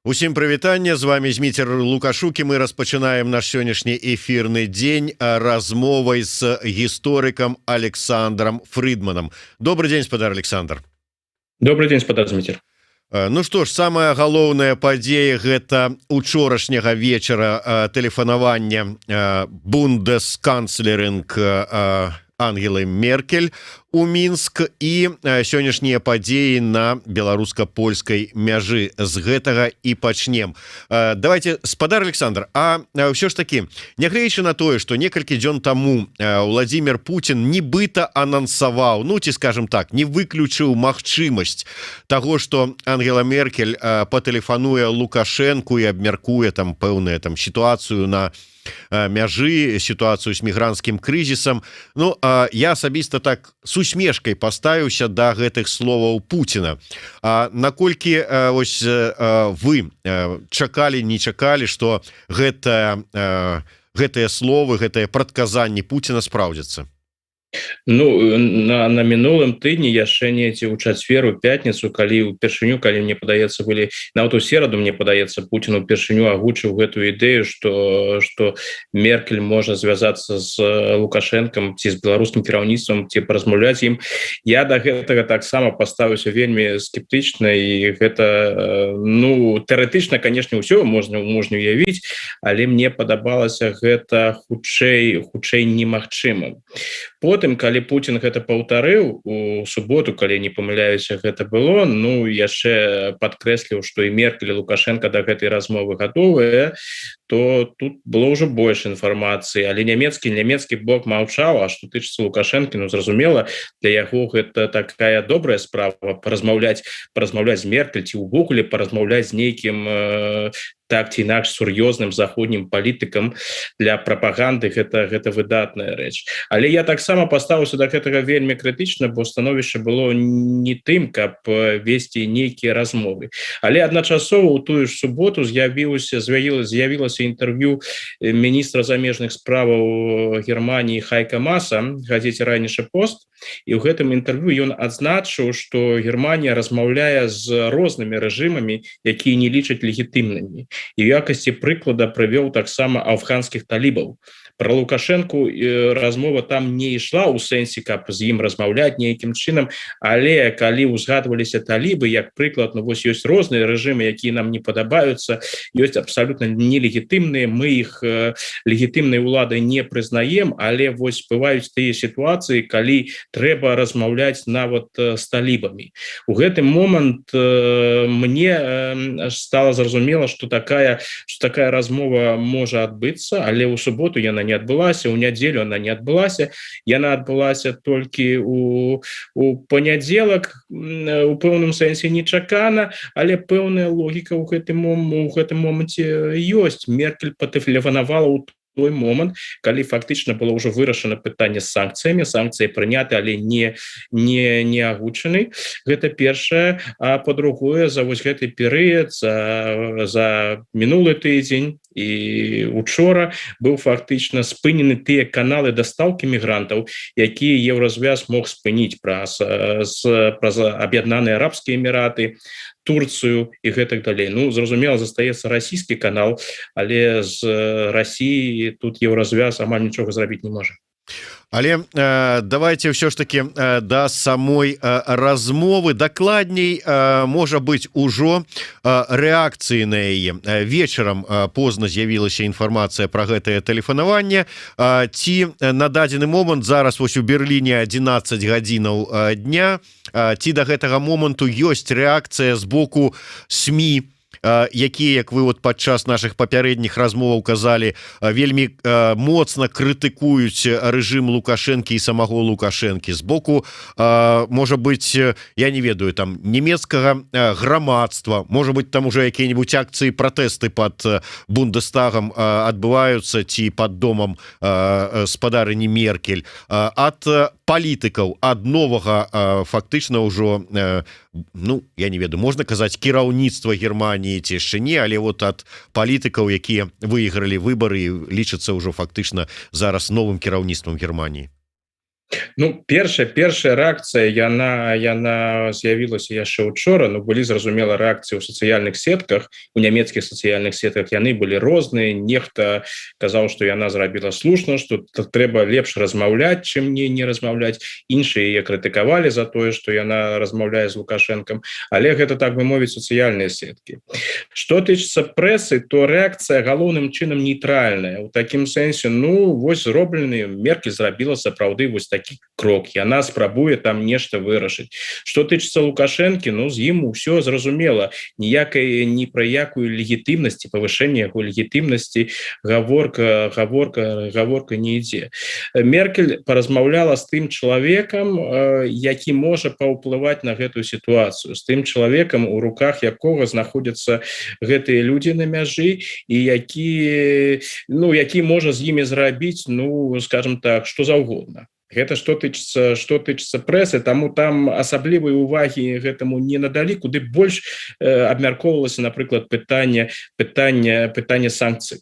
Усім прывітанне, з вамі Зміцер Лукашук, і мы распачынаем наш сённяшні эфірны дзень размовай з гісторыкам Александром Фрыдманам. Добры дзень, спадар Александр. Добры дзень, спадар Зміцер. Ну што ж, самая галоўная падзея гэта учорашняга вечара — тэлефанавання бундесканцлерын Ангелы Меркель у Мінск і сённяшнія падзеі на беларуска-польскай мяжы. З гэтага і пачнем. Давайте, спадар Александр, а ўсё ж таки, нягледзячы на тое, что некалькі дзён таму Владимир Путин нібыта анансаваў, ну ці, скажем так, не выключыў магчымасць того, что Ангела Меркель патэлефануе Лукашенко і абмяркуе там пэўная там сітуацыю на мяжы, сітуацыю з мігрантскім крызісам. Ну, я асабіста так с усмешкай паставіўся до гэтых словаў Пуціна. А наколькі ось вы чакалі, не чакалі, что гэтыя словы, гэтыя прадказанні Пуціна спраўдзяцца? Ну, на мінулым тыдні яшчэ недзе ў чацвер, у пятніцу, калі ўпершыню, калі мне падаецца, былі, нават у сераду, мне падаецца, Путін упершыню агучыў гэтую ідэю, что Меркель можа звязацца з Лукашэнкам ці з беларускім кіраўніцтвам, ці паразмаўляць ім, я до гэтага таксама паставіўся вельмі скептычна. І гэта, ну, тэарэтычна, конечно, ўсё можна уявіць, але мне падабалася гэта хутчэй немагчымым. Потым, калі Путін гэта паўтарыў у суботу, калі не памыляюся, гэта было, ну, яшчэ падкрэсліў, што і Меркель, Лукашенко да гэтай размовы гатовыя, то тут было ўжо больш інфармацыі, але нямецкі бок маўчаў. А что тычыцца Лукашэнкі, ну, зразумела, для яго гэта такая добрая справа паразмаўляць з Меркель ці увогуле паразмаўляць з нейкім так ці інакш сур'ёзным заходнім палітыкам. Для прапаганды гэта выдатная рэч. Але я таксама паставіўся до гэтага вельмі крытычна, бо становішча было не тым, каб весці нейкія размовы. Але адначасова у тую ж суботу з'явілася з'явілася інтэрв'ю міністра замежных справаў Германії Хайка Маса газеце «Райніша Пост», і ў гэтым інтэрв'ю ён адзначыў, что Германія размаўляе з рознымі рэжымамі, якія не лічаць легітымнымі, і в якасці прыклада прывёў таксама афганскіх талібаў. Про Лукашенко размова там не ішла у сэнсе, каб з ім размаўляць нейкім чынам, але калі узгадваліся талібы як прыклад, ну вось ёсць розныя рэжымы, якія нам не падабаюцца, ёсць абсалютна нелегітымныя, мы іх легітымнай улады не прызнаем, але вось бываюць тыя сітуацыі, калі трэба размаўляць нават з талібамі. У гэты момант мне стала зразумела, что такая размова можа адбыцца, але ў суботу яна не адбылася, у нядзелю она не адбылася, яна адбылася толькі у панядзелак, у пэўным сэнсе нечакана, але пэўная логіка ў гэтым моманце ёсць. Меркель патэлефанавала ў той момант, калі фактычна было ўжо вырашана пытанне з санкцыямі, санкцыі прыняты, але не агучаны. Гэта першае. А по-другое, за вось гэты перыяд, за мінулы тыдзень і учора быў фактычна спынены тыя каналы дастаўкі мігрантаў, якія Еўразвяз мог спыніць праз Аб'яднаныя Арабскія Эміраты, Турцыю і гэтак далей. Ну, зразумела, застаецца расійскі канал, але з России тут Еўразвяз амаль нічога зрабіць не можа. Але давайте ўсё ж таки да самой размовы, дакладней, можа быть, ужо рэакцыі на яе. Вечарам позна з'явілася інфармацыя про гэтае тэлефанаванне. Ці на дадзены момант, зараз вось у Берліне 11 гадзінаў дня, ці до гэтага моманту ёсць рэакцыя з боку СМІ, якія, як вы вот падчас наших папярэдніх размоваў казалі, вельмі моцна крытыкуюць рэжым Лукашэнкі і самого Лукашэнкі, з боку, можа быть, я не ведаю, там, нямецкага грамадства? Можа быть, там уже якія-нибудь акцыі, пратэсты под Бундестагам адбываюцца ці под домам спадарыні Меркель, ад палітыкаў, ад новага, фактычна ўжо, ну, я не ведаю, можна казаць, кіраўніцтва Германії ці яшчэ не, але вот ад палітыкаў, якія выйгралі выбары, лічацца ўжо фактычна зараз новым кіраўніцтвам Германії? Ну, першая рэакцыя, яна з'явілася яшчэ учора. Ну, былі, зразумела, рэакцыі ў сацыяльных сетках, у нямецкіх сацыяльных сетках. Яны былі розныя. Нехта казаў, что яна зрабіла слушна, что трэба лепш размаўляць, чым не размаўляць. Іншыя яе крытыкавалі за тое, что яна размаўляе з Лукашэнкам. Але гэта, так бы мовіць, сацыяльныя сеткі. Что тычыцца прэсы, то рэакцыя галоўным чынам нейтральная, у такім сэнсе: ну вось, зроблены, Меркель зрабіла сапраўды вось такі крок, яна спрабуе там нешта вырашыць. Что тычыцца Лукашэнкі, ну, з ім усё зразумела. Ніякай, ні пра якую легітымнасці, павышэнне яго легітымнасці гаворка не ідзе. Меркель паразмаўляла з тым чалавекам, які можа паўплываць на гэтую сітуацыю, з тым чалавекам, у руках якога знаходзяцца гэтыя людзі на мяжы і які, ну, які можа з імі зрабіць, ну, скажем так, что заўгодна. Гэта что тычыцца прэсы, таму там асаблівай увагі гэтаму не надалі. Куды больш абмяркоўвалася, напрыклад, пытанне санкцый.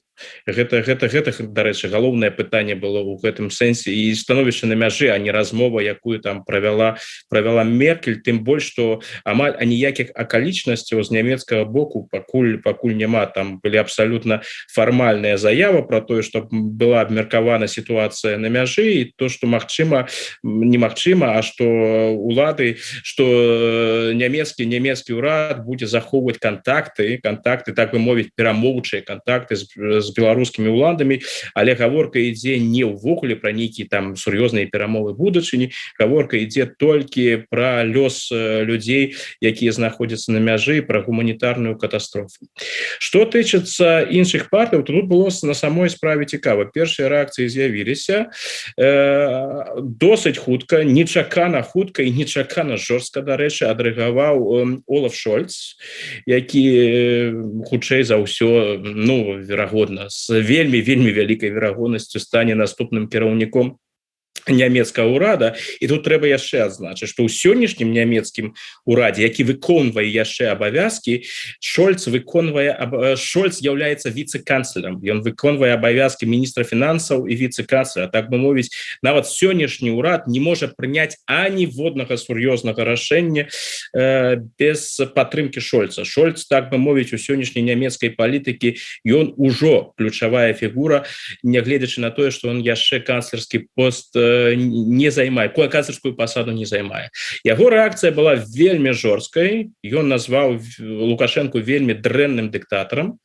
Гэта, дарэчы, галоўнае пытанне было ў гэтым сэнсе і становішча на мяжы, а не размова, якую там правяла Меркель. Тым больш что амаль аніякіх акалічнасцяў з нямецкага боку пакуль няма. Там былі абсалютна фармальная заява про тое, что была абмеркавана сітуацыя на мяжы, і то, что магчыма, немагчыма, а что улады, что нямецкі ўрад будзе захоўваць контакты, так бы мовіць, перамоўчыя контакты з беларускімі ўладамі. Але гаворка ідзе не ўвогуле пра нейкія там сур'ёзныя перамовы будучыні, гаворка ідзе толькі пра лёс людзей, якія знаходзяцца на мяжы, пра гуманітарную катастрофу. Что тычыцца іншых партый, то тут было на самой справе цікава. Першыя рэакцыі з'явіліся досыць хутка, нечакана хутка і нечакана жорстка, дарэчы, адрэагаваў Олаф Шольц, які хутчэй за ўсё, ну, верагодна, з вельмі, вельмі вялікай верагоднасцю стане наступным кіраўніком нямецкага ўрада. І тут трэба яшчэ адзначыць, што ў сённяшнім нямецкім урадзе, які выконвае яшчэ абавязкі, Шольц является віце-канцлерам, ён выконвае абавязкі міністра фінансаў і віце-канцлера. Так бы мовіць, нават сённяшні ўрад не можа прыняць аніводнага сур'ёзнага рашэння без падтрымки Шольца. Шольц, так бы мовіць, у сённяшняй нямецкай палітыкі ён ужо ключавая фігура, нягледзячы на тое, что он яшчэ канцлерскі пост не займае, канцлерскую пасаду не займае. Яго рэакцыя была вельмі жорсткай. Ён назваў Лукашенко вельмі дрэнным дыктатарам,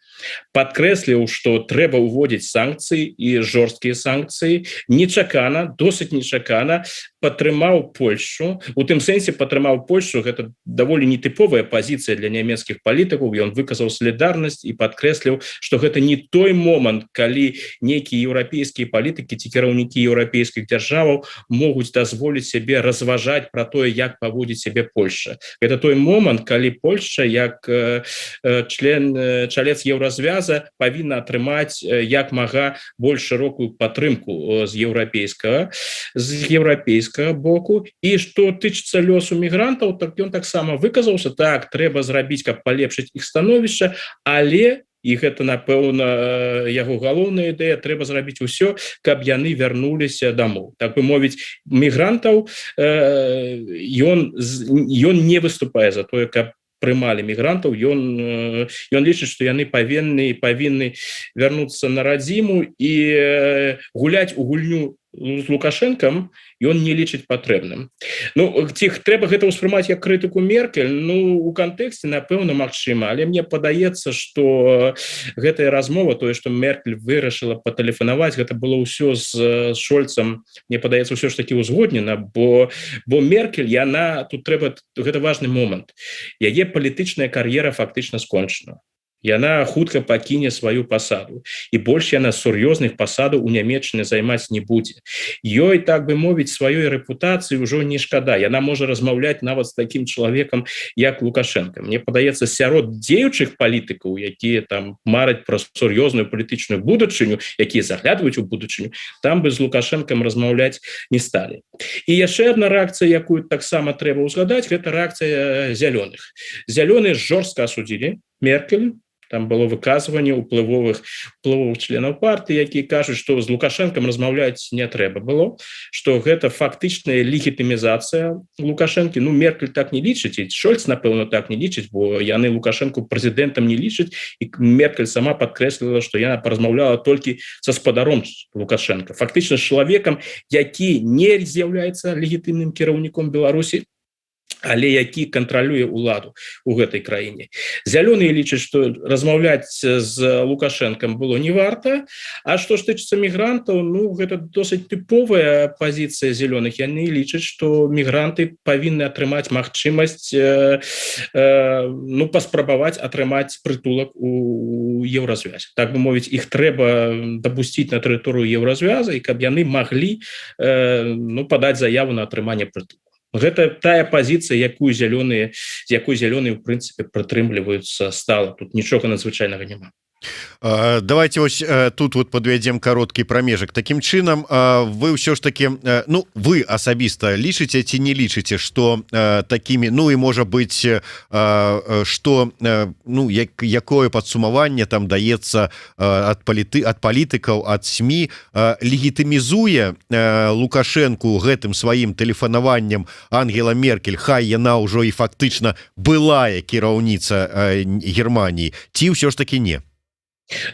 падкрэсліў, что трэба ўводзіць санкцыі, і жорсткія санкцыі. Нечакана, досыць нечакана падтрымаў Польшу, у тым сэнсе падтрымаў Польшу, гэта даволі нетыповая пазіцыя для нямецкіх палітыкаў. Ён выказаў салідарнасць і падкрэсліў, что гэта не той момант, калі нейкія еўрапейскія палітыкі ці кіраўнікі еўрапейскіх дзяржаваў могуць дазволіць сябе разважаць про тое, як паводзіць сябе Польша. Это той момант, калі Польша як член чалец Еўразвяза павінна атрымаць як мага больш шырокую падтрымку з еўрапейскага боку. І что тычыцца лёсу мігрантаў, так ён таксама выказаўся: так, трэба зрабіць, каб палепшыць іх становішча, але, і гэта, напэўна, яго галоўная ідэя, трэба зрабіць усё, каб яны вярнуліся дамоў. Так бы мовіць, мігрантаў ён не выступае за тое, каб прымалі мігрантаў. Ён лічыць, што яны павінны вярнуцца на радзіму, і гуляць у гульню з Лукашэнкам ён не лічыць патрэбным. Ну, ці трэба гэта ўспрымаць як крытыку Меркель? Ну, у кантэксце, напэўна, магчыма, але мне падаецца, что гэтая размова, тое, что Меркель вырашыла патэлефанаваць, гэта было ўсё з Шольцам, мне падаецца, ўсё ж таки узгоднена, бо Меркель, яна, тут трэба, гэта важный момант, яе палітычная кар'ера фактычна скончана. Яна хутка пакіне сваю пасаду, і больш яна сур'ёзных пасадаў у Нямеччыны займаць не будзе. Ёй, так бы мовіць, сваёй рэпутацыі ўжо не шкада, яна можа размаўляць нават з такім чалавекам, як Лукашенко. Мне падаецца, сярод дзеючых палітыкаў, якія там мараць пра сур'ёзную палітычную будучыню, якія заглядваюць у будучыню, там бы з Лукашэнкам размаўляць не сталі. І яшчэ одна рэакцыя, якую таксама трэба ўзгадаць, гэта рэакцыя зялёных. Зялёныя жорстка асудзілі Меркель. Там было выказванне уплывовых членаў партыі, якія кажуць, что з Лукашэнкам размаўляць не трэба было, что гэта фактычная легітымізацыя Лукашэнкі. Ну, Меркель так не лічыць, і Шольц, напэўна, так не лічыць, бо яны Лукашэнку прэзідэнтам не лічаць. І Меркель сама падкрэсліла, что яна паразмаўляла толькі са спадаром Лукашенко, фактычна з чалавекам, які не з'яўляецца легітымным кіраўніком Беларусі, але які кантралюе уладу у гэтай краіне. Зялёныя лічаць, что размаўляць з Лукашэнкам было не варта. А што ж тычыцца мігрантаў, ну, гэта досыць тыповая пазіцыя зялёных. Яны лічаць, что мігранты павінны атрымаць магчымасць ну, паспрабаваць атрымаць прытулак у Еўразвязе, так бы мовіць, іх трэба дапусціць на тэрыторыю Еўразвяза, і каб яны маглі ну, падаць заяву на атрыманне прытулку. Гэта тая пазіцыя, якую зялёныя з якой зялёныя, в прынцыпе, прытрымліваюцца стала. Тут нічога надзвычайнага няма. Давайте ось тут вот подвядзем кароткі прамежак. Таким чынам, вы ўсё ж таки, ну, вы асабіста лічыце ці не лічыце, что такими, ну і можа быть, что, ну, якое падсумаванне там даецца ад палітыкаў, ад СМІ, легітымізуе Лукашэнку гэтым сваім тэлефанаваннем Ангела Меркель, хай яна ўжо і фактычна былая кіраўніца Германії, ці ўсё ж таки не?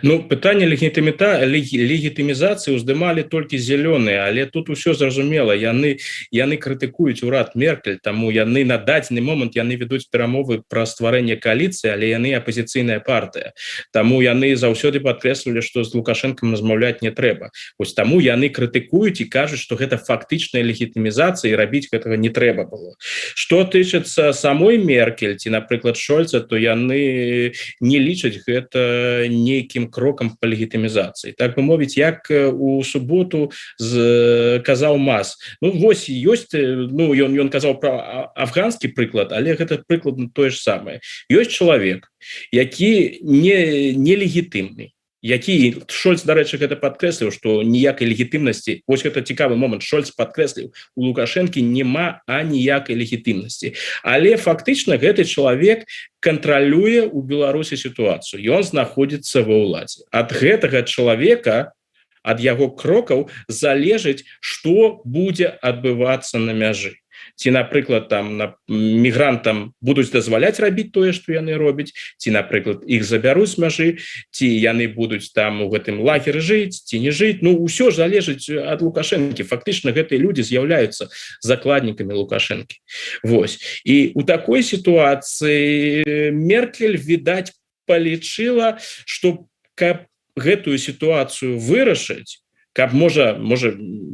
Ну, пытанне легітымізацыі ўздымалі толькі зялёныя, але тут усё зразумела: яны крытыкуюць урад Меркель, таму яны на дадзены момант, яны ведуць перамовы пра стварэнне кааліцыі, але яны апозіцыйная партыя, таму яны заўсёды падкрэслівалі, што з Лукашэнкам размаўляць не трэба. Ось таму яны крытыкуюць і кажуць, што гэта фактычная легітымізацыя і рабіць гэтага не трэба было. Что тычыцца самой Меркель ці, напрыклад, Шольца, то яны не лічаць гэта нейкім крокам по легітымізацыі. Так бы мовіць, як у суботу з казаў Мас, ну вось ёсць, ну, ён казаў про афганскі прыклад, але гэта прыкладна тое ж самае: ёсць чалавек, які не нелегітымны, які, Шольц, дарэчы, гэта падкрэсліў, что ніякай легітымнасці, вось гэта цікавы момант, Шольц падкрэсліў, у Лукашэнкі няма аніякай легітымнасці, але фактычна гэты чалавек кантралюе у Беларусі сітуацыю, ён знаходзіцца ва ўладзе. Ад гэтага чалавека, ад яго крокаў залежыць, что будзе адбывацца на мяжы, ці, напрыклад, там на мігрантам будуць дазваляць рабіць тое, што яны робяць, ці, напрыклад, іх забяруць мяжы, ці яны будуць там у гэтым лагеры жыць ці не жыць. Ну, ўсё ж залежыць ад Лукашэнкі. Фактычна гэтыя людзі з'яўляюцца закладнікамі Лукашэнкі. Вось і у такой сітуацыі Меркель, відаць, палічыла, что, каб гэтую сітуацыю вырашыць, каб можа,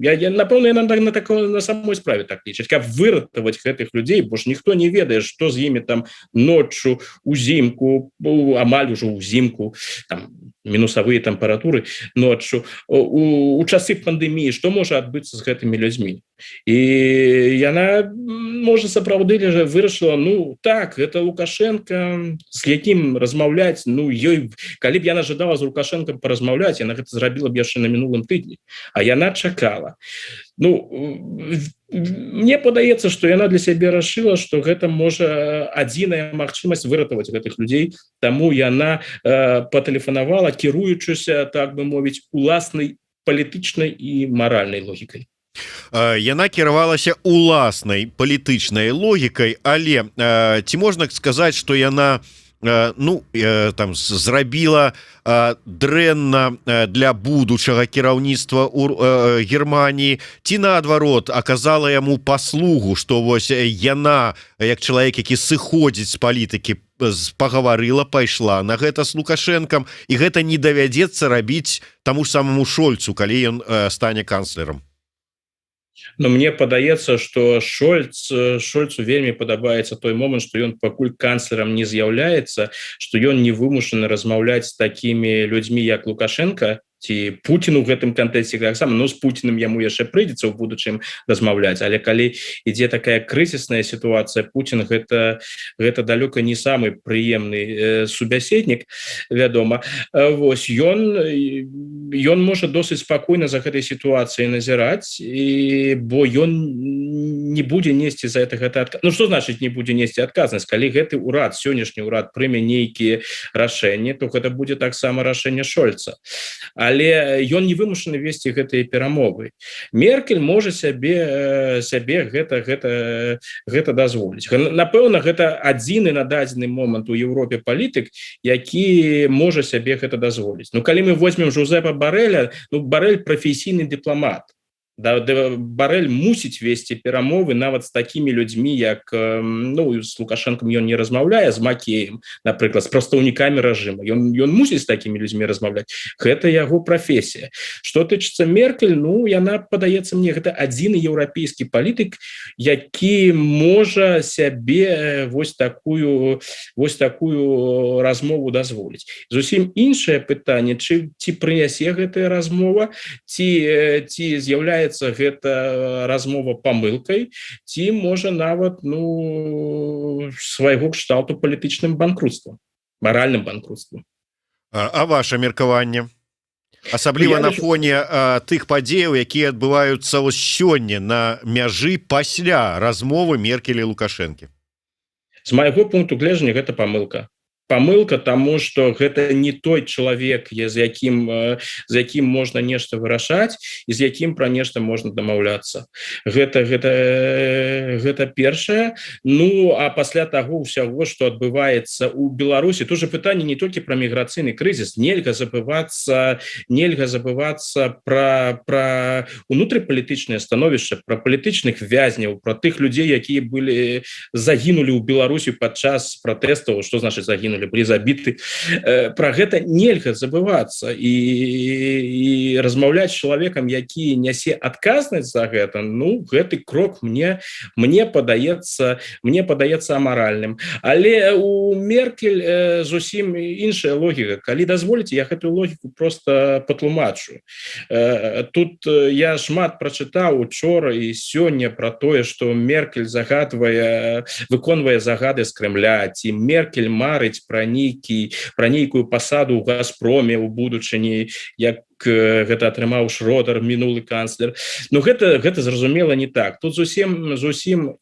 я, напэўна, яна на такое на самой справе так лічыць, каб выратаваць гэтых людзей, бо ж ніхто не ведае, что з імі там ноччу узімку, амаль ужо ўзімку, там мінусавыя тэмпературы ноччу, у часы пандэміі, что можа адбыцца з гэтымі людзьмі. І яна, можа, сапраўды же вырашыла: ну так, это Лукашенко, з якім размаўляць. Ну, ёй, калі б яна жадала з Лукашенко паразмаўляць, яна гэта зрабіла б яшчэ на мінулым тыдні, а яна чакала. Ну, мне падаецца, что яна для сябе рашыла, что гэта, можа, адзіная магчымасць выратаваць гэтых людзей, таму яна патэлефанавала, кіруючыся, так бы мовіць, уласнай палітычнай і маральнай логікай. Яна кіравалася уласнай палітычнай логікай, але ці можна сказаць, что яна, ну, там зрабіла дрэнна для будучага кіраўніцтва у Германіі ці, наадварот, аказала яму паслугу, что вось яна, як чалавек, які сыходзіць з палітыкі, пагаварыла, пайшла на гэта с Лукашэнкам, і гэта не давядзецца рабіць таму ж самому Шольцу, калі ён стане канцлерам? Но мне падаецца, что Шольцу вельмі падабаецца той момант, что ён пакуль канцлерам не з'яўляецца, что ён не вымушаны размаўляць з такімі людзьмі, як Лукашенко ці Путін у гэтым кантэксце таксама. Но з Путиным яму яшчэ прыйдзецца ў будучым размаўляць, але калі ідзе такая крызісная сітуацыя, Путін гэта далёка не самы прыемны субяседнік, вядома. Вось ён можа досыць спакойна за гэтай сітуацыяй назіраць, і бо ён не будзе несці за это гэта. Ну, что значит не будзе несці адказнасць? Калі гэты урад, сённяшні урад, прыме нейкія рашэнні, то гэта будзе таксама рашэнне Шольца, але ён не вымушаны весці гэтыя перамовы. Меркель можа сябе гэта дазволіць. Напэўна, гэта адзіны на дадзены момант у Европе палітык, які можа сябе гэта дазволіць. Ну, калі мы возьмем Жозепа Барэля, ну, Барэль прафесійны дыпламат, да, Барэль мусіць весці перамовы нават з такімі людзьмі, як, ну, з Лукашэнкам ён не размаўляе, з Макеем, напрыклад, з прадстаўнікамі рэжыма. Ён мусіць з такімі людзьмі размаўляць, гэта яго прафесія. Что тычыцца Меркель, ну, яна, падаецца мне, гэта адзіны еўрапейскі палітык, які можа сябе вось такую размову дазволіць. Зусім іншае пытанне, чы ці прынясе гэтая размова, ці з'яўляецца гэта размова памылкай, ці можа нават, ну, свайго кшталту палітычным банкрутствам, маральным банкрутствам. А ваше меркаванне, асабліва на фоне тых падзеяў, якія адбываюцца вось сёння на мяжы пасля размовы Меркелі, Лукашэнкі? З майго пункту гледжання, гэта памылка. Памылка, тому что гэта не той чалавек, з якім можна нешта вырашаць і з якім пра нешта можна дамаўляцца. Гэта першае. Ну, а пасля таго ўсяго, что адбываецца у Беларусі, тоже пытанне не толькі пра міграцыйны крызіс, нельга забывацца пра унутрыпалітычнае становішча, пра палітычных вязняў, пра тых людзей, якія былі загінулі ў Беларусі падчас пратэстаў. Что значит загінулі? Былі забіты. Про гэта нельга забывацца, і размаўляць з чалавекам, які нясе адказнасць за гэта, ну, гэты крок мне падаецца амаральным. Але у Меркель зусім іншая логіка. Калі дазволіце, я гэтую логіку просто патлумачу. Тут я шмат прачытаў учора і сёння про тое, что Меркель загадвае, выконвае загады з Крамля, ці Меркель марыць пра нейкую пасаду ў Газпроме у будучыні, як гэта атрымаў Шродар, мінулы канцлер. Но гэта зразумела не так. Тут зусім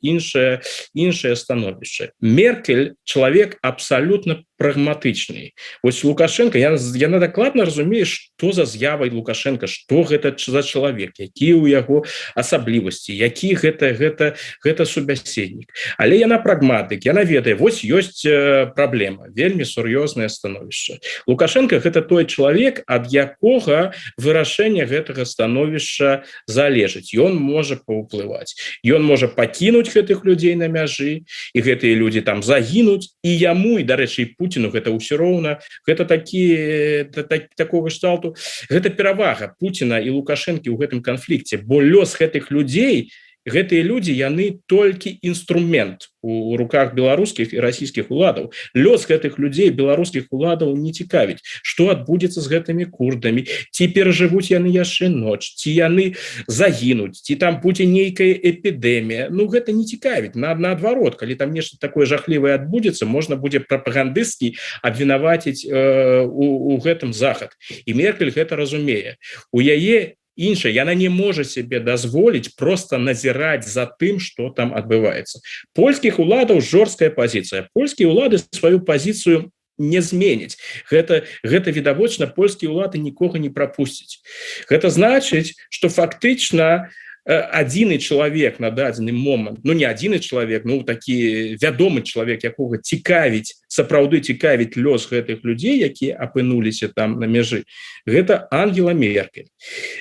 іншае становішча. Меркель чалавек абсалютна прагматычны. Вось Лукашенко, яна дакладна разумее, что за з'явай Лукашенко, что гэта за чалавек, які у яго асаблівасці, які гэта субяседнік. Але яна прагматык, яна ведае: вось ёсць праблема, вельмі сур'ёзнае становішча. Лукашенко гэта той чалавек, ад якога вырашэнне гэтага становішча залежыць. Ён можа паўплываць, ён можа пакінуць гэтых людзей на мяжы, і гэтыя людзі там загінуць, і яму, і, дарэчы, і Пуціну гэта ўсё роўна. Гэта такі так, такого кшталту, гэта перавага Пуціна і Лукашэнкі ў гэтым канфлікце, бо лёс гэтых людзей, гэтыя людзі, яны толькі інструмент у руках беларускіх і расійскіх уладаў. Лёс гэтых людзей беларускіх уладаў не цікавіць. Что адбудзецца з гэтымі курдамі, ці перажывуць яны яшчэ ноч, ці яны загінуць, ці там будзе нейкая эпідэмія, ну, гэта не цікавіць. Наадварот, калі там нешта такое жахлівае адбудзецца, можна будзе прапагандысцкі абвінаваціць у гэтым Захад. І Меркель гэта разумее. У яе іншая, яна не можа себе дазволіць просто назіраць за тым, что там адбываецца. Польскіх уладаў жорсткая пазіцыя, польскія улады сваю пазіцыю не зменяць, гэта відавочна. Польскія улады нікога не прапусціць. Гэта значыць, что фактычна адзіны чалавек на дадзены момант, ну, не адзіны чалавек, ну, такі вядомы чалавек, якога цікавіць, сапраўды цікавіць лёс гэтых людзей, якія апынуліся там на мяжы, гэта Ангела Меркель.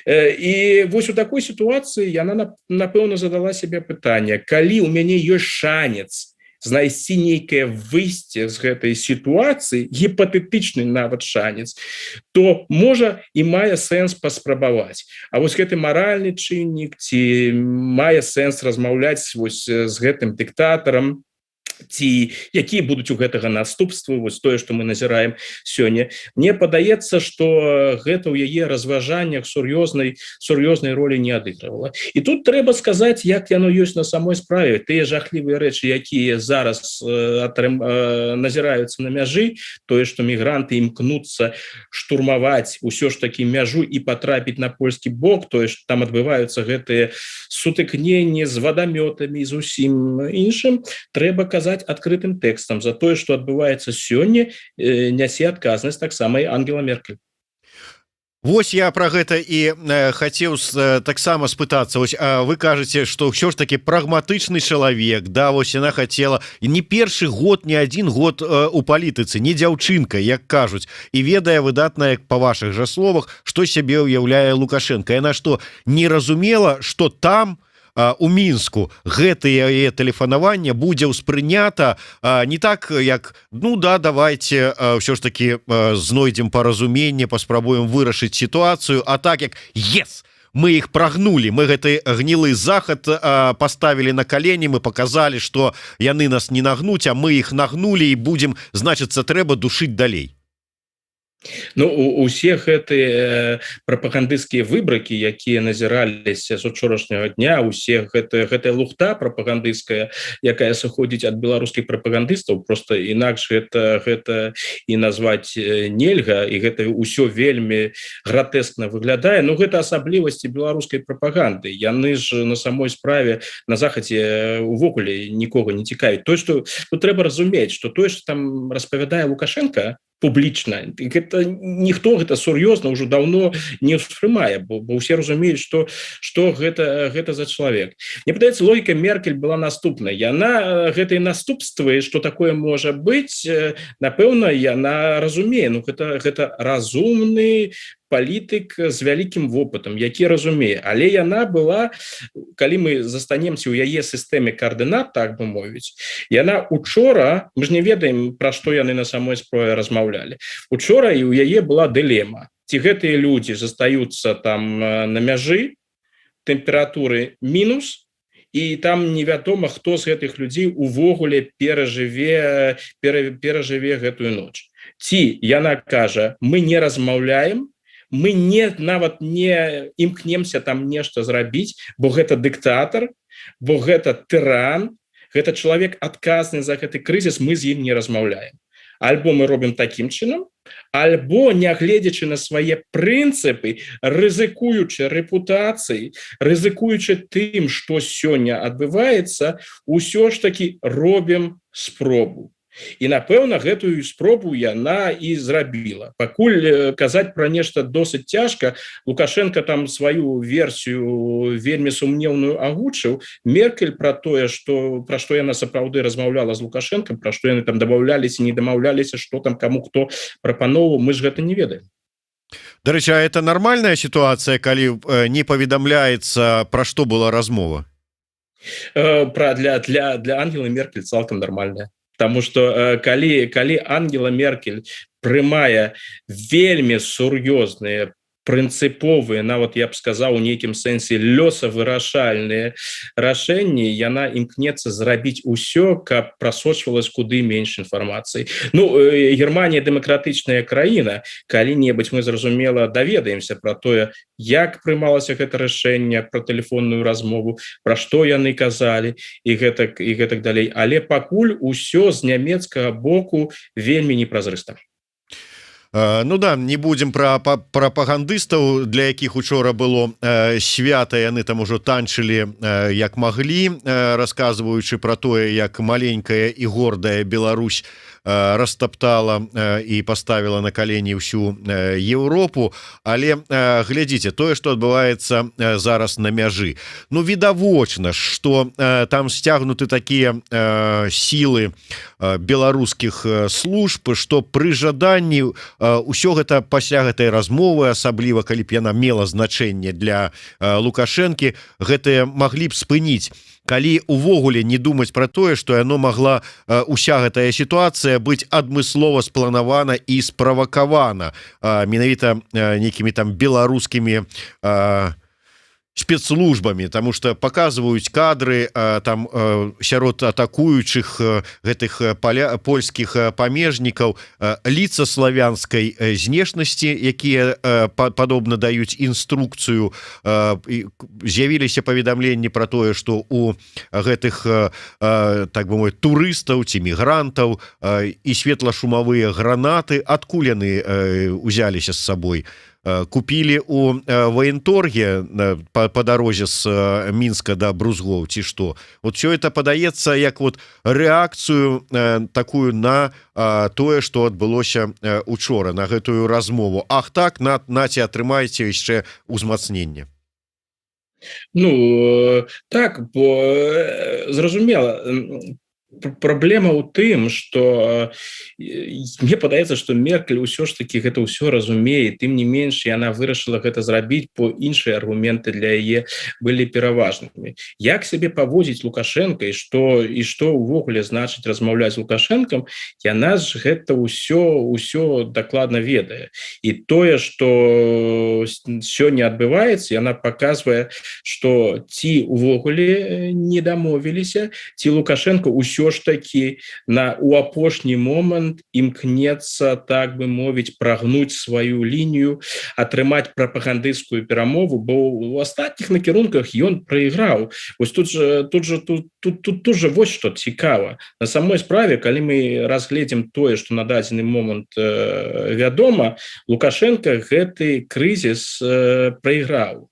І вось у такой сітуацыі яна, напэўна, задала себе пытанне: калі у мяне ёсць шанец знайсці нейкае выйсце з гэтай сітуацыі, гіпатэтычны нават шанец, то, можа, і мае сэнс паспрабаваць. А вось гэты маральны чыннік, ці мае сэнс размаўляць вось з гэтым дыктатарам. Ці якія будуць у гэтага наступствы, вось тое, что мы назіраем сёння. Мне падаецца, что гэта ў яе разважаннях сур'ёзнай ролі не адыгрывала. І тут трэба сказаць, як яно ёсць на самой справе: тыя жахлівыя рэчы, якія зараз назіраюцца на мяжы, тое, что мігранты імкнуцца штурмаваць усё ж таки мяжу і потрапіць на польскі бок, тое, что там адбываюцца гэтыя сутыкненні з вадамётамі, з усім іншым, трэба казаць адкрытым тэкстам: за тое, что адбываецца сёння, нясе адказнасць таксама і Ангела Меркель. Вось я про гэта і хацеў таксама спытацца. Вось вы кажаце, что ўсё ж таки прагматычны чалавек, да? Вось яна хотела, і не першы год, не один год у палітыцы, не дзяўчынка, як кажуць, і ведае выдатна, як па ваших жа словах, что сябе ўяўляе Лукашенко. Яна что, не разумела, что там у Мінску гэтые яе тэлефанаванне будзе ўспрынята не так, як: «Ну да, давайте ўсё ж таки знойдзем паразуменне, паспрабуем вырашыць сітуацыю», а так, як: «Yes, мы их прогнули, мы гэты гнілы захад поставили на колени, мы показали, что яны нас не нагнуць, а мы их нагнули, и будем, значится, трэба душить далей»? Ну, усе гэтыя прапагандысцкія выбракі, якія назіраліся з учорашняга дня, усе гэтая лухта прапагандысцкая, якая сыходзіць ад беларускіх прапагандыстаў, просто інакш гэта і назваць нельга, і гэта ўсё вельмі гратэскна выглядае. Ну, гэта асаблівасці беларускай прапаганды. Яны ж на самой справе на захадзе увогуле нікога не цікавіць. Той, что тут трэба разумець, что тое, что там распавядае Лукашенко публічна, гэта ніхто гэта сур'ёзна ўжо давно не ўспрымае, бо ўсе разумеюць, что гэта за чалавек. Мне падаецца, логіка Меркель была наступная: яна гэтай наступствы, что такое можа быць, напэўна, яна разумее. Ну, гэта разумны палітык з вялікім вопытам, які разумее. Але яна была, калі мы застанемся ў яе сістэме каардынат, так бы мовіць, яна учора, мы ж не ведаем, пра што яны на самой справе размаўлялі учора, і у яе была дылема: ці гэтыя людзі застаюцца там на мяжы, тэмпературы мінус, і там невядома, хто з гэтых людзей увогуле перажыве гэтую ноч, ці яна кажа: «Мы не размаўляем, мы не нават не імкнемся там нешта зрабіць, бо гэта дыктатар, бо гэта тыран, гэта чалавек, адказны за гэты крызіс, мы з ім не размаўляем». Альбо мы робім таким чынам, альбо, нягледзячы на свае прынцыпы, рызыкуючы рэпутацыяй, рызыкуючы тым, что сёння адбываецца, усё ж таки робім спробу. І, напэўна, гэтую спробу яна і зрабіла. Пакуль казаць пра нешта досыць цяжка. Лукашенко там сваю версію вельмі сумнеўную агучыў. Меркель про тое, что пра што яна сапраўды размаўляла з Лукашенко, пра што яны там дамаўляліся, не дамаўляліся, что там кому хто прапанову, мы ж гэта не ведаем. Дарэчы, это нормальная ситуация, калі не паведамляецца, пра што была размова? Про для Ангелы Меркель цалкам нормальная. Потому что калі Ангела Меркель прымае вельмі сур'ёзныя, прынцыповыя, нават я б сказаў, у нейкім сэнсе лёсавырашальныя рашэнні, яна імкнецца зрабіць усё, каб прасочвалась куды менш інфармацыі. Ну, Германія дэмакратычная краіна, калі-небудзь мы, зразумела, даведаемся про тое, як прымалася гэта рашэнне про тэлефонную размову, пра што яны казалі і гэтак далей, але пакуль усё з нямецкага боку вельмі непразрыста. Ну да, не будем про прапагандыстаў, для якіх учора было свята, яны там ужо танчылі як маглі, расказваючы про тое, як маленькая і гордая Беларусь растоптала і поставила на калені всю Европу. Але глядзіце, тое, что адбываецца зараз на мяжы, ну, відавочна, что там сцягнуты такія сілы беларускіх служб, что пры жаданні ўсё гэта пасля гэтай размовы, асабліва калі б яна мела значэнне для Лукашэнкі, гэтыя маглі б спыніць. Калі увогуле не думаць про тое, что яно могла, уся гэтая сітуацыя, быць адмыслова спланавана і справакавана менавіта нейкімі там беларускімі Спецслужбамі, таму што паказваюць кадры там сярод атакуючых гэтых польскіх памежнікаў лица славянской знешнасці, якія падобна даюць інструкцыю. З'явіліся паведамленні пра тое, што у гэтых, так бы мовіць, турыстаў ці мігрантаў і светлашумавыя гранаты. Адкуль яны узяліся з сабой? Купілі у военторге по дарозе с Мінска до Брузгоў ці что? Вот все это падаецца як вот реакцыю такую на тое, что адбылося учора, на гэтую размову. Ах так, наце, атрымаеце яшчэ узмацненне. Ну так, бо зразумела, праблема ў тым, что мне падаецца, что Меркель ўсё ж таки гэта ўсё разумее. Тым не менш яна вырашыла гэта зрабіць, по іншыя аргументы для яе былі пераважнымі. Як сябе паводзіць Лукашенко і что увогуле значыць размаўляць Лукашэнкам, яна ж гэта ўсё дакладна ведае. І тое, что сёння адбываецца, яна паказвае, что ці увогуле не дамовіліся, ці Лукашенко ўсё ж таки на у апошні момант імкнецца, так бы мовіць, прагнуць сваю лінію, атрымаць прапагандысцкую перамову, бо у астатніх накірунках ён прайграў. Вось тут же вось что цікава на самой справе: калі мы разгледзім тое, что на дадзены момант вядома, Лукашенко гэты крызіс прайграў,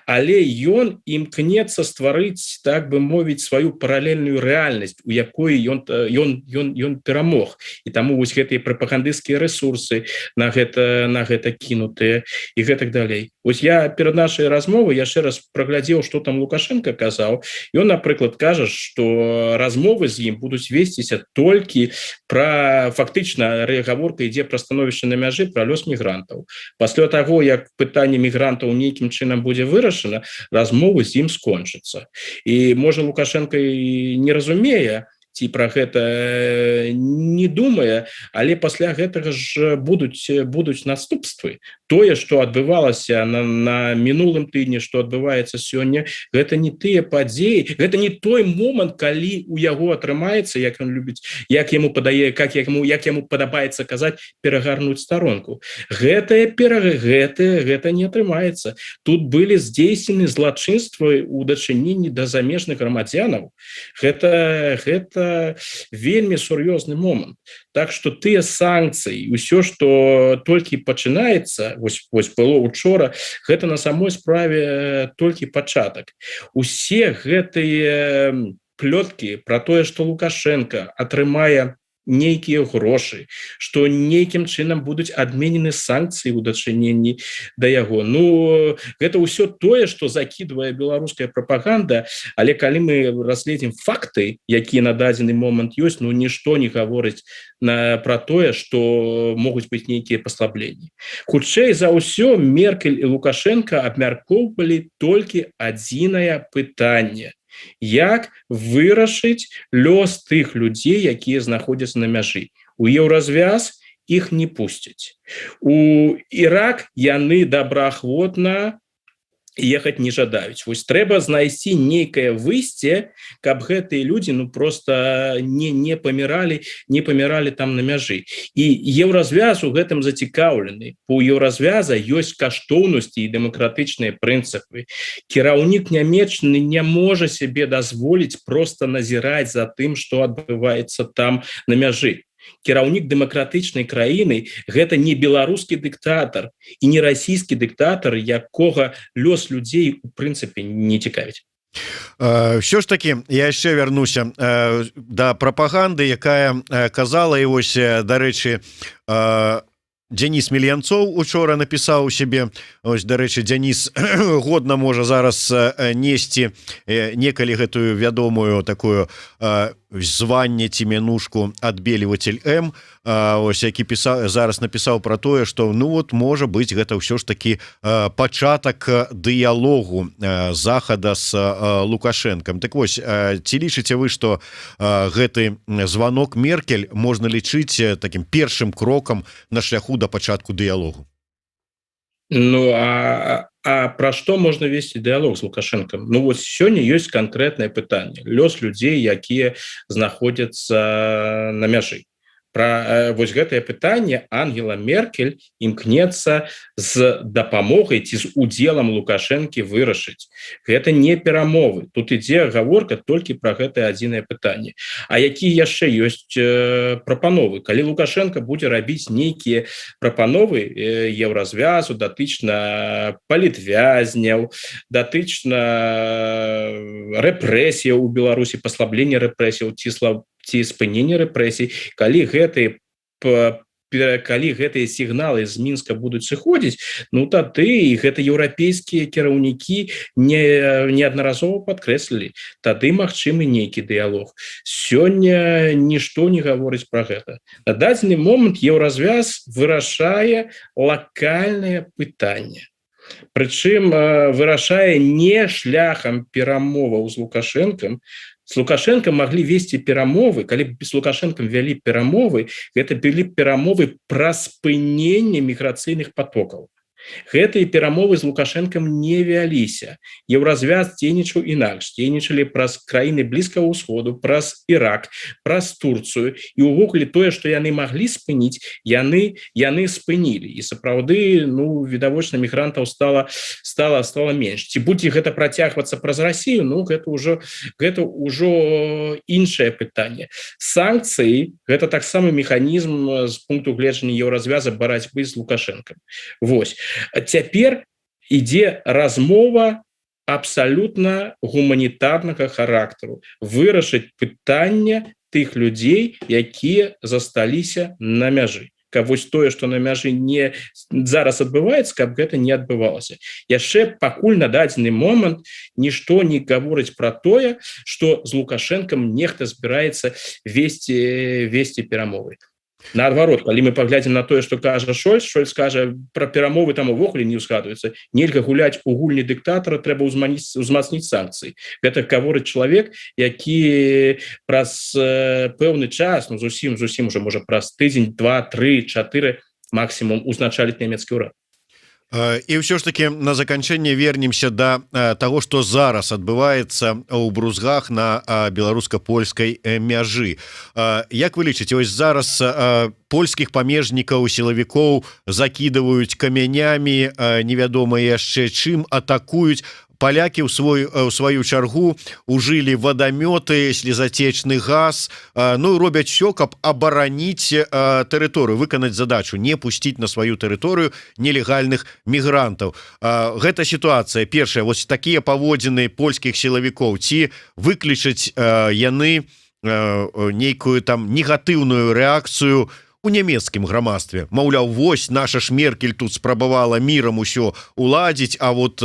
але ён імкнецца стварыць, так бы мовіць, сваю паралельную рэальнасць, у якой ён перамог. І таму вось гэтыя прапагандысцкія ресурсы на гэта кінутыя і гэтак далей. Ось я перад нашай размовы яшчэ раз праглядзеў, что там Лукашенко казаў. Ён, напрыклад, кажа, что размовы з ім будуць весціся толькі пра, фактычна гаворка ідзе пра становішча на мяжы, пра лёс мігрантаў. Пасля таго, як пытанне мігрантаў нейкім чынам будзе вырашана, размовы з ім скончацца. І можа, Лукашенко і не разумее ці пра гэта не думае, але пасля гэтага ж будуць наступствы. Тое, что адбывалася на мінулым тыдні, что адбываецца сёння, гэта не тыя падзеі, гэта не той момант, калі у яго атрымаецца, як ён любіць, як яму падае как яму падабаецца казаць, перагарнуць старонку. Гэтае пера гэтае гэта не атрымаецца. Тут былі здзейснены злачынствы у дачыненні да замежных грамадзянаў. Гэта вельмі сур'ёзны момант. Так что тыя санкцыі, ўсё, что толькі пачынаецца, вось было учора, гэта на самой справе толькі пачатак. Усе гэтыя плёткі пра тое, что Лукашенко атрымае нейкія грошы, что нейкім чынам будуць адменены санкцыі ў дачыненні да яго, ну гэта ўсё тое, что закідвае беларуская прапаганда. Але калі мы разгледзім факты, якія на дадзены момант ёсць, ну нішто не гаворыць пра тое, что могуць быць нейкія паслабленні. Хутчэй за ўсё, Меркель і Лукашенко абмяркоўвалі толькі адзінае пытанне: як вырашыць лёс тых людзей, якія знаходзяцца на мяжы. У Еўразвяз іх не пусцяць, у Ірак яны добраахвотна ехаць не жадаюць. Вось трэба знайсці нейкае выйсце, каб гэтыя людзі ну просто не паміралі там на мяжы. І Еўразвяз у гэтым зацікаўлены. У Еўразвяза ёсць каштоўнасці і дэмакратычныя прынцыпы. Кіраўнік Нямеччыны не можа сябе дазволіць просто назіраць за тым, что адбываецца там на мяжы. Кіраўнік дэмакратычнай краіны — гэта не беларускі дыктатар і не расійскі дыктатар, якога лёс людзей у прынцыпе не цікавіць. Ўсё ж таки я яшчэ вярнуся да прапаганды, якая казала, і вось, дарэчы, Дзяніс Мільянцоў учора напісаў у сябе. Ось, дарэчы, Дзяніс годна можа зараз несці некалі гэтую вядомую такую званне ці мянушку «Отбеливатель М», ось, які пісаў, зараз напісаў пра тое, что ну вот, можа быть, гэта ўсё ж таки пачатак дыялогу Захада с Лукашэнкам. Так вось, ці лічыце вы, что гэты звонок Меркель можна лічыць таким першым крокам на шляху до пачатку дыялогу? Ну а А пра што можна весці дыалог з Лукашэнкам? Ну вот сёння ёсць канкрэтнае пытанне: лёс людзей, якія знаходзяцца на мяжы. Пра вось гэтае пытанне Ангела Меркель імкнецца з дапамогай ці з удзелам Лукашэнкі вырашыць. Гэта не перамовы, тут ідзе гаворка толькі пра гэтае адзінае пытанне. А якія яшчэ ёсць прапановы? Калі Лукашэнка будзе рабіць нейкія прапановы Еўразвязу датычна палітвязняў, датычна рэпрэсіяў у Беларусі, паслаблення рэпрэсіяў ці слаб ці спынення рэпрэсій, калі гэтыя сігналы з Мінска будуць сыходзіць, ну тады, і гэта еўрапейскія кіраўнікі не неаднаразова падкрэслілі, тады магчымы нейкі дыялог. Сёння нішто не гаворыць пра гэта. На дадзены момант Еўразвяз вырашае лакальнае пытанне, прычым вырашае не шляхам перамоваў з Лукашэнкам. З Лукашэнкам маглі весці перамовы, калі б з Лукашэнкам вялі перамовы, гэта былі перамовы пра спыненне міграцыйных потокаў. Гэтыя перамовы з Лукашэнкам не вяліся. Еўразвяз дзейнічаў інакш, дзейнічалі праз краіны Блізкага Ўсходу, праз Ірак, праз Турцыю, і увогуле тое, што яны маглі спыніць, яны спынілі, і сапраўды, ну, відавочна, мігрантаў стала менш. Ці будзе гэта працягвацца праз Расію, ну гэта ўжо іншае пытанне. Санкцыі — гэта таксама механізм з пункту гледжання Еўразвяза барацьбы з Лукашэнкам. Вось цяпер ідзе размова абсалютна гуманітарнага характару: вырашыць пытанне тых людзей, якія засталіся на мяжы, каб вось тое, что на мяжы не зараз адбываецца, каб гэта не адбывалася яшчэ. Пакуль на дадзены момант нішто не гаворыць пра тое, что з Лукашэнкам нехта збіраецца весці перамовы. Наадварот, калі мы паглядзім на тое, что кажа Шольц, Шольц кажа, пра перамовы там увогуле не ўзгадваецца, нельга гуляць у гульні дыктатара, трэба узмацніць санкцыі. Гэта гаворыць чалавек, які праз пэўны час, ну зусім зусім уже, можа, праз тыдзень, два, три, чатыры максимум, узначаліць нямецкі ўрад. І ўсё ж таки на заканчэнне вернемся до того, что зараз адбываецца ў Брузгах на беларуска-польскай мяжы. Як вы лічыце, ось зараз польскіх памежнікаў, сілавікоў закідываюць камянямі, невядома яшчэ чым, атакуюць. Палякі ў сваю чаргу ужылі вадамёты, слезацечны газ, ну, робяць все, каб абараніць тэрыторыю, выканаць задачу не пусціць на сваю тэрыторыю нелегальных мігрантаў. Гэта сітуацыя першая: вось такія паводзіны польскіх сілавікоў, ці выключаць яны нейкую там негатыўную рэакцыю у нямецкім грамадстве? Маўляў, вось наша ж Меркель тут спрабавала мірам усё уладзіць, а вот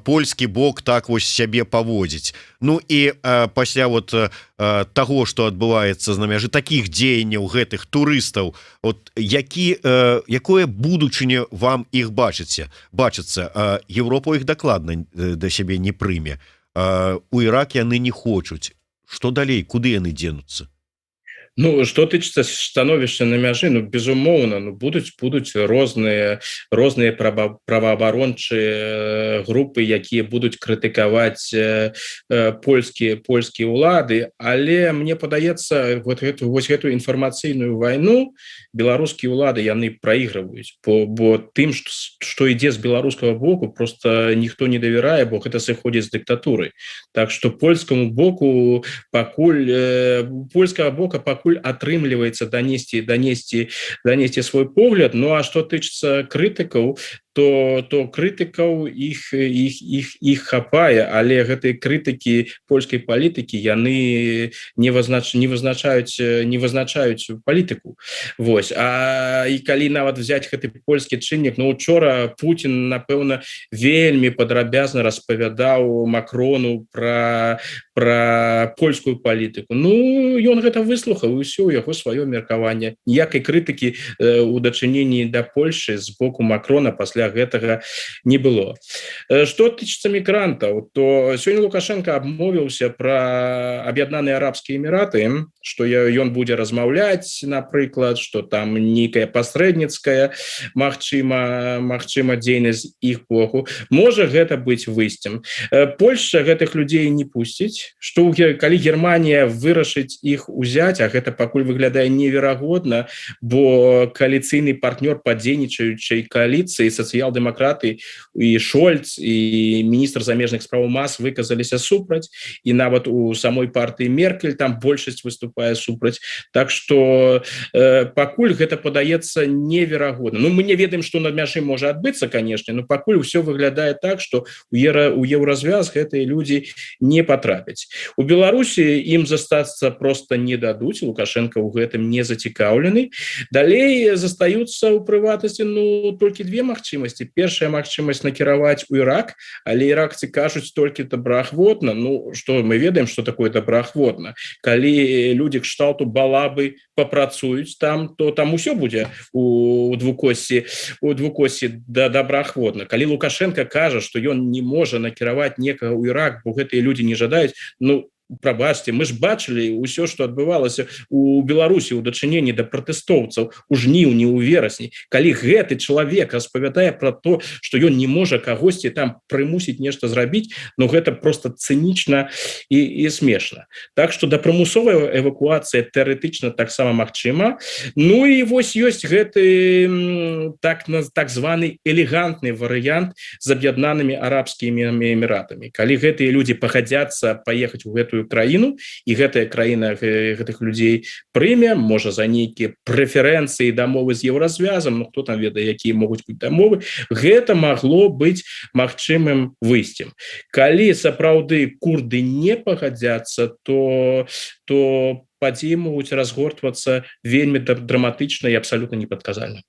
польскі бок так вось сябе паводзіць. Ну і пасля вот того, что адбываецца на мяжы, таких дзеянняў гэтых турыстаў, вот якое будучыне вам іх бачыцца? Еўропу іх дакладна да сябе не прыме, у Ірак яны не хочуць. Что далей, куды яны дзенуцца? Ну, что тычыцца становішча на мяжы, ну, безумоўна, ну, будуць розныя праваабарончыя групы, якія будуць крытыкаваць польскія ўлады, але мне падаецца, вот гэту вось гэтую інфармацыйную вайну беларускія ўлады, яны праігрываюць, бо тым, что ідзе з беларускага боку, просто ніхто не давярае, бо гэта сыходзіць з дыктатуры. Так что польскаму боку пакуль, польскага бока пакуль атрымліваецца данесці свой погляд. Ну а что тычыцца крытыкаў, то крытыкаў іх хапае, але гэтыя крытыкі польскай палітыкі, яны не вызначаюць палітыку. Вось, а і калі нават взять гэты польскі чыннік, ну, учора Путін, напэўна, вельмі падрабязна распавядаў Макрону пра польскую палітыку. Ну, ён гэта выслухаў, і ўсё, у яго сваё меркаванне. Ніякай крытыкі у дачыненні да Польшы з боку Макрона пасля для гэтага не было. Что тычыцца мігрантаў, то сёння Лукашенко абмовіўся про Аб'яднаныя Арабскія Эміраты, что ён будзе размаўляць, напрыклад, что там нейкая пасрэдніцкая магчыма дзейнасць іх боку. Можа гэта быць выйсцем. Польша гэтых людзей не пусціць. Что калі Германія вырашыць іх узяць, а гэта пакуль выглядае неверагодна, бо кааліцыйны партнёр па дзейнічаючай кааліцыі, сацыял-дэмакраты, і Шольц, і міністр замежных справаў Мас выказаліся супраць, і нават у самой партыі Меркель там большасць выступае супраць. Так что пакуль гэта падаецца неверагодна. Ну, мы не ведаем, что на мяжы можа адбыцца, конечно, но пакуль ўсё выглядае так, что у Еўразвяз гэтыя людзі не патрапяць. У Беларусі ім застацца просто не дадуць, Лукашенко ў гэтым не зацікаўлены. Далей застаюцца ў прыватнасці, ну, толькі две магчымасці. Першая магчымасць — накіраваць у Ірак, але іракцы кажуць толькі добраахвотна. Ну что, мы ведаем, что такое добраахвотна. Калі люди кшталту Балабы папрацуюць там, то там усё будзе у двукоссі да добраахвотна. Калі Лукашенко кажа, что ён не можа накіраваць некага ў Ірак, бо гэтыя люди не жадаюць, ну, прабачце, мы ж бачылі ўсё, что адбывалася у Беларусі ў дачыненні да пратэстоўцаў у жніўні, у верасні. Калі гэты чалавек распавядае про то, что ён не можа кагосьці там прымусіць нешта зрабіць, но гэта просто цынічна і смешна. Так что да прымусовая эвакуацыя тэарэтычна таксама магчыма. Ну і вось ёсць гэты так званы элегантны варыянт з Аб'яднанымі Арабскімі Эміратамі. Калі гэтыя людзі пагадзяцца паехаць у гэтую краіну і гэтая краіна гэтых людзей прыме, можа, за нейкія прэферэнцыі, дамовы з Еўразвязам, ну, хто там ведае, якія могуць быць дамовы, гэта магло быць магчымым выйсцем. Калі сапраўды курды не пагадзяцца, то падзеі могуць разгортвацца вельмі драматычна і абсалютна непрадказальна.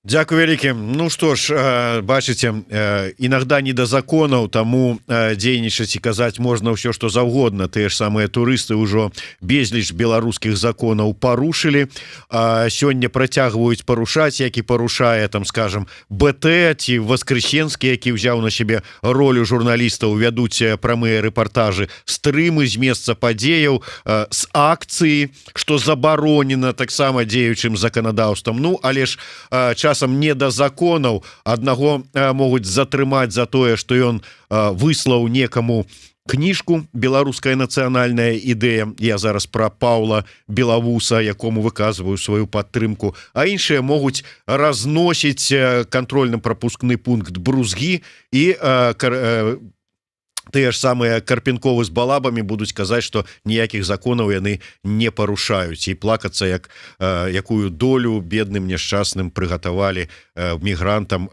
Дякую вялікі. Ну что ж, бачыце, иногда не до законаў, таму дзейнічаць і казаць можна ўсё что заўгодна. Тыя ж самыя турысты ўжо безліч беларускіх законаў парушылі, сёння працягваюць парушаць, як і парушае там, скажем, БТ ці Васкрасенскі, які ўзяў на сябе ролю журналістаў, вядуць прамыя рэпартажы, стрымы з месца падзеяў, з акцыі, что забаронена таксама дзеючым заканадаўствам. Ну але ж часам не да законаў. Аднаго могуць затрымаць за тое, что ён выслаў некаму кніжку «Беларуская нацыянальная ідэя», я зараз про Паўла Белавуса, якому выказваю сваю падтрымку, а іншыя могуць разносіць контрольно-пропускны пункт Брузгі, і тыя ж самыя Карпенковы з Балабамі будуць казаць, что ніякіх законаў яны не парушаюць, і плакацца, як якую долю бедным няшчасным прыгатавалі мігрантам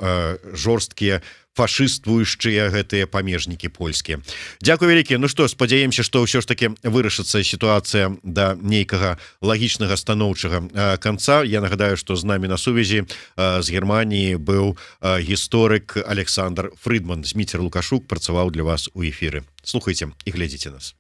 жорсткія фашыствуючыя гэтыя памежнікі польскія. Дякую вялікі. Ну что, спадзяемся, что ўсё ж таки вырашыцца сітуацыя да нейкага лагічнага, станоўчага конца. Я нагадаю, что з нами на сувязі з Германіі быў гісторык Александр Фрыдман. Зміцер Лукашук працаваў для вас у эфіры. Слухайте і глядзіце нас.